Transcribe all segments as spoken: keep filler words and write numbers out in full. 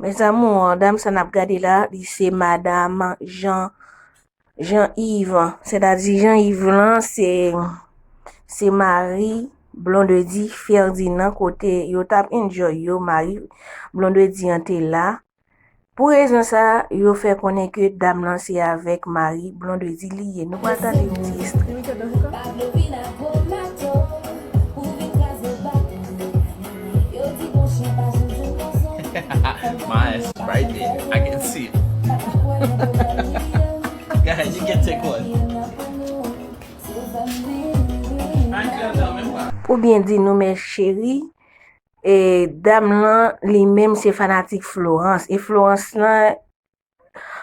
Mes amours, dam sa n ap gade la, li se madanm Jean, Jean Yves. Sètadi Jean Yves lan, se, se mari Blondedy Ferdinand kote yo t ap enjoy yo, mari Blondedy an te la. Pou rezon sa, yo fè konnen ke dam lan se avèk mari Blondedy li ye. Nou pral tande yon ti ekstrè. My eyes brighten. I can see it. Guys, you can take one. Pou byen di nou, mes chéris, e dam lan li menm se fanatik Florence. E Florence lan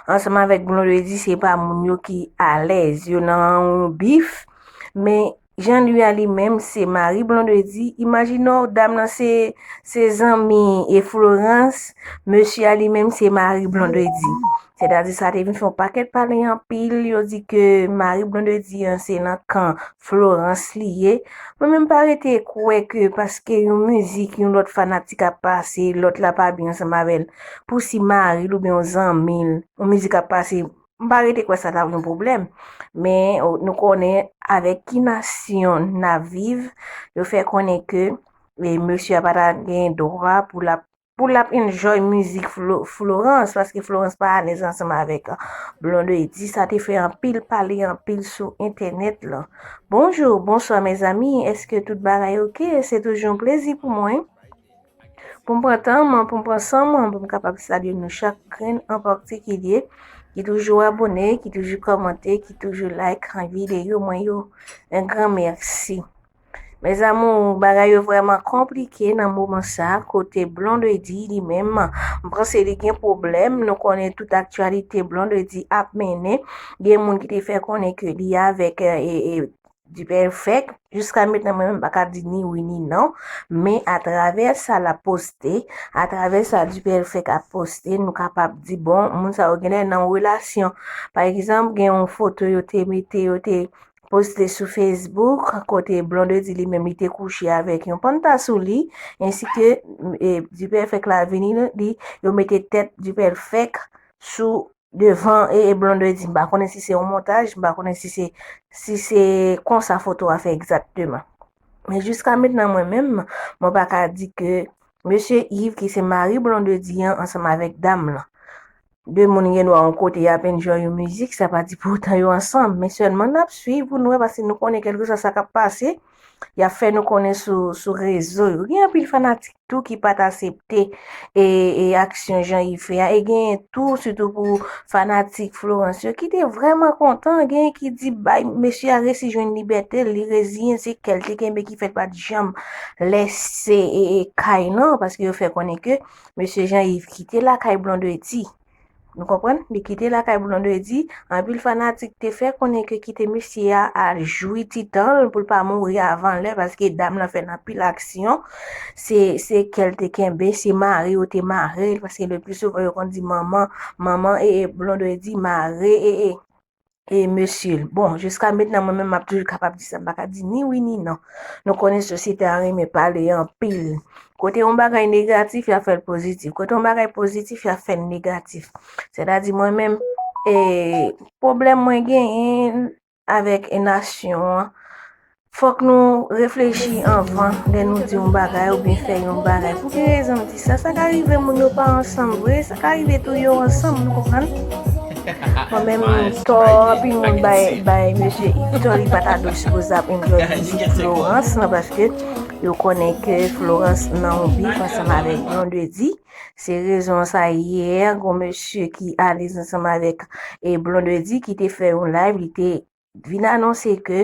ansanm avèk Blondedy se pa moun yo ki alèz, yo nan yon bif. Men Jean Louis a li menm se mari Blondedy. Imajine w, dam lan se, se zanmi e Florence, mesye a li menm se mari Blondedy. Sètadi sa te vin fè yon pakèt pale anpil, yo di ke mari Blondedy an se nan kan Florence li ye. Mwen menm pa rete kwè ke paske yon mizik yon lòt fanatik ap pase, lòt la pa byen ansanm avè l, pou si mari l oubyen yon zanmi l, yon mizik ap pase, m pa rete kwè sa ta yon pwoblèm. Men nou konnen avèk ki nasyon n ap viv, yo fè konnen ke e mesye a pa ta gen dwa pou l ap pou l ap enjoy mizik Flo, Florence, paske Florence pa alèz ansanm avèk Blondedy. Sa te fè anpil pale anpil sou entènèt lan. Bonjou, bonswa mezanmi, èske tout bagay oke? Se toujou yon plezi pou mwen pou m pran tan mwen, pou m pran san mwen, pou m kapab salye nou chak grenn an patikilye ki toujou abòne, ki toujou kòmante, ki toujou like videyo mwen yo. Un grand merci. Mes amours, bagay yo vrèman konplike nan moman sa, kote Blondedy li menm, m panse li gen pwoblèm. Nou konnen tout aktyalite Blondedy ap mennen. Gen moun ki te fè konnen ke li avèk e, e, Duperfect. Jiska mentnan mwen menm m pa ka di ni wi ni non. Men atravè sa l ap poste, atravè sa Duperfect ap poste, nou kapab di bon, moun sa yo genlè nan yon relasyon. Pa egzanp, gen yon foto yo te mete, yo te poste sou Facebook, kote Blondedy li menm li te kouche avèk yon panta sou li, ensi ke e, Duperfect la vini, li, yo mete tèt Duperfect sou devan e, e Blondedy. M pa konnen si se yon montaj, m pa konnen si se, si se konsa foto a fè egzakteman. Men jiska mentnan mwen menm, mwen pa ka di ke mesye Yves ki se mari Blondedy an ansanm avèk dam lan. De moun gen dwa yon kote y ap enjoy yon mizik, sa pa di pou otan yo ansanm. Men sèlman n ap swiv pou n wè, paske nou konnen kèlkeswa sa k ap pase, y ap fè nou konnen sou, sou rezo yo. Gen anpil fanatik tou ki pa t asepte e, e aksyon Jean Yves fè a. E genyen tou, sitou pou fanatik Florence yo, ki te vrèman kontan. Genyen ki di bay mesye a resi jwenn libète l, li reziyen, se kè l te kenbe ki fè l pa t janm lèse e, e kay lan, paske yo fè konnen ke mesye Jean Yves kite lakay Blondedy. Nou konprann? Li kite lakay Blondedy. Anpil fanatik te fè konnen ke kite mesye a al jwi ti tan l pou l pa mouri avan lè, paske dam lan fè l anpil aksyon. Se, se kè l te kenbe, se mare yo te mare l, paske le pli souvan yo konn di manman, manman e, e Blondedy mare e, e e mesye l. Bon, jiska mentnan mwen menm m ap toujou kapab di sa, m pa ka di ni wi ni non. Nou konnen sosyete a renmen pale anpil. Kote yon bagay negatif, y ap fè l pozitif. Kote yon bagay pozitif, y ap fè l negatif. Sètadi mwen menm, e, pwoblèm mwen genyen avèk e nasyon an, fòk nou reflechi anvan lè nou di yon bagay oubyen fè yon bagay. Pou ki rezon m di sa? Sa ka rive moun yo pa ansanm vre, sa ka rive tou yo ansanm, nou konprann? Mwen menm, tò anpil moun bay, bay mesye Yves tò, li pa ta dwe sipoze ap enjoy mizik Florence lan, paske yo konnen ke Florence nan yon bif ansanm avèk Blondedy. Se rezon sa yè, gon mesye ki alèz ansanm avèk e Blondedy ki te fè yon live, li te vin anonse ke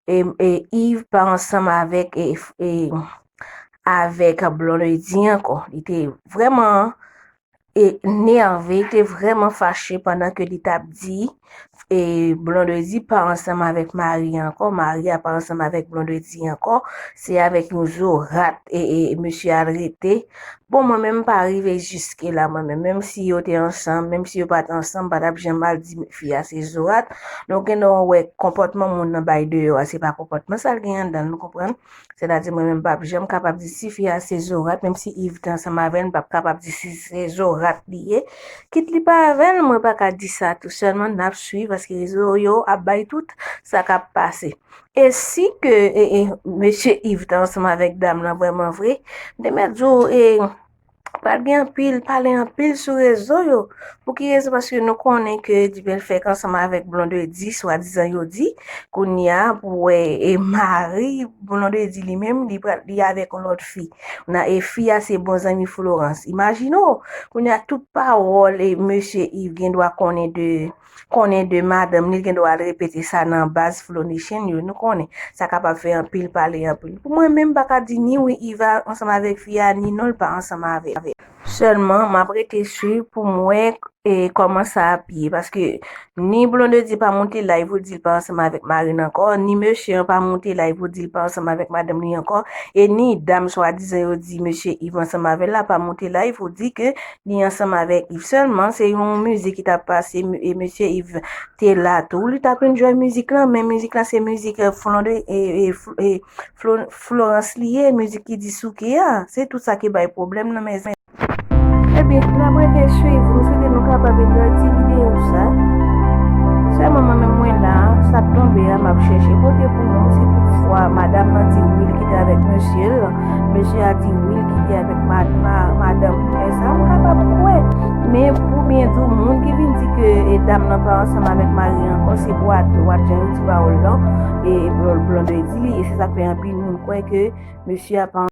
e, e Yves pa ansanm avèk e, e, avèk Blondedy ankò. Li te vrèman e, nève, li te vrèman fache pandan ke li t ap di e, Blondedy pa ansanm avèk mari ankò, mari a pa ansanm avèk Blondedy ankò, se avèk yon zo rat e, e mesye a rete. Bon, mwen menm m pa rive jiske la, mwen menm. Menm si yo te ansanm, menm si yo pa t ansanm, m pa t ap janm al di fi a se zorat. Donk, gen lè w wè konpòtman moun nan bay deyò a, se pa konpòtman sa l gen anndan l, nou konprann? Sètadi, mwen menm, m p ap janm kapab di si fi a se zorat, menm si Yves te ansanm avè l, m p ap kapab di si se zorat li ye. Kit li pa avè l, mwen pa ka di sa tou. Sèlman, n ap swiv, paske rezo yo ap bay tout sa k ap pase. E si ke, e, e, mesye Yves te ansanm avèk dam nan vrèman vre, m te mèt di w, e, pral gen anpil, pale anpil sou rezo yo. Pou ki rezon? Paske nou konnen ke Dipèlfèk ansanm avèk Blondedy, swadizan yo di, kounye a, pou wè, e mari Blondedy li menm, li pral, li avèk yon lòt fi. Nan, e fi a se bon zanmi Florence. Imajine w, kounye a tout pawòl e mesye Yves gen dwa konnen de, konnen de madanm li, li gen dwa al repete sa nan baz Flow Nation yo. Nou konnen, sa kapab fè anpil pale anpil. Pou mwen menm, m pa ka di ni wi Yves ansanm avèk fi a, ni non, l pa ansanm avè l. Sèlman, m ap rete swiv pou m wè, e, kòman sa ap ye. Paske ni Blondedy pa moute live pou di l pa ansanm avèk mari l ankò, ni mesye an pa moute live pou di l pa ansanm avèk madanm li ankò, e ni dam swadizan yo di mesye Yves ansanm avè l la pa moute live pou di ke li ansanm avèk Yves. Sèlman, se yon mizik ki t ap pase, e mesye Yves te la tou. Li t ap enjoy mizik lan, men mizik lan se mizik, e, Flon de, e, e, Fl-, e, Flo-, Florence li ye, mizik ki di souke a. Se tout sa ki bay pwoblèm nan, mezanmi. Ebyen, n ap rete swiv. M swete nou kapab enjoy ti videyo sa. Sèlman mwen menm mwen la, sa k tonbe a, m ap chèche pote pou nou. Si toutfwa madanm nan di wi l kite avèk mesye l, mesye a di wi l kite avèk ma-, ma-, madanm li, men sa m kapab kwè. Men pou byen di w, moun ki vin di ke, e, dam nan pa ansanm avèk mari ankò, se bwat, bwat jan yo di pawòl lan, e, e Blondedy, e se sa k fè anpil moun kwè ke mesye a pa